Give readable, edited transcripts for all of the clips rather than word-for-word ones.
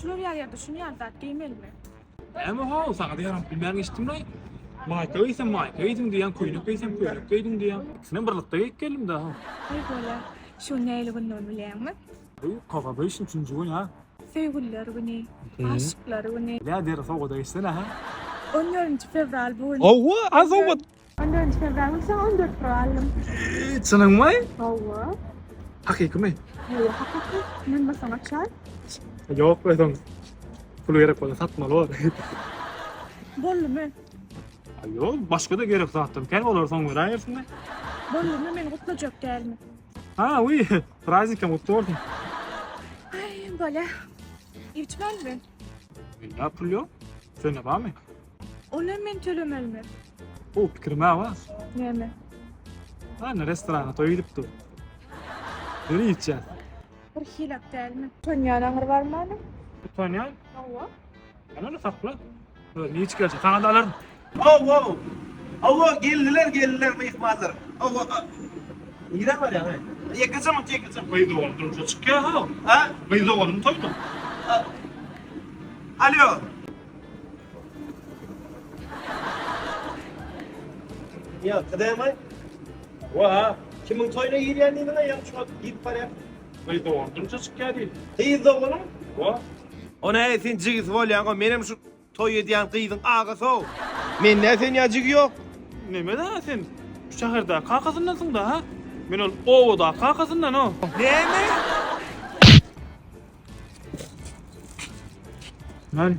Şular ýaly ýerde şuny ýaly zat geýmelimi? Näme how, saňa-da ýarap bilmän geçdim-laý. Maýka geýsem maýka geýdiň diýýäň, köýnek geýsem köýnek geýdiň diýýäň. Ikisinem birlikde geýip geldim-dä how. Aý bolýa. Şu gün nähili gündigini bilýäňmi? Eý, kakabeýşin üçünji gün ha. Söýgüliler güni, aşyklar güni. Bilýä deri sowgada geçsene ha. On dördünji fewral bu gün. Hawa, a sowgat. On dördünji fewral güni saňa 14 pul aldym. Çynyňmy? Hawa. Hakykymy? Hawa, hakyky. Ynanmasaň açaý. Ýok, soň pul gerek bolsa satmaly bor. Boldumy? Ýok, başga-da gerek zatlarym kän, olary soň göräýersiň-dä. Boldumy, meni gutlajak dälmi? Ha, uý, praznikem gutly bolsun. Aý, bolýa. Içmelimi? Mende pul ýok. Sende barmy? Ony men tölemelimi? Bu pikirim-ä bar. Näme? Ana restorana toý gidip dur. Nirä gitjäs? Bir hilak dälmi? Utanýan aňry barmany. Utanýan? Hawa. Al ony sakla. Özüň iç geljek. Saňa-da alaryn. Hawa. Hawa, geldiler, geldiler myhmanlar. Hawa. Nirä barýaň-aý? Ýekeje minut, ýekeje. Gyz doganym durmuşa çykýar-how. A? Gyz doganym toýda. Alýo. Ýa, kydamaý. Hawa. Kimiň toýuna girýän diýdiň-aý, ýaňy şu wagt girip barýan. Gyz doganym durmuşa çykýar diýdim. Gyz doganyň? Hawa. O näme sen jigisi bolýaň-ow, menem şu toý edýän gyzyň agasy-ow. Mende sen ýa jigi ýok. Neme-dä sen şu şäherdäki kakasyndansyň-da, hä? Men ol obadaky kakasyndan-ow. Näme? Men.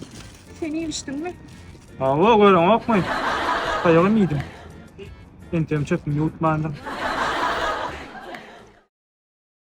Sen iýmişdiňmi? Hawa, göreňokmy? Taýagam iýdim. Entegem çöpümi ýuwutmandym.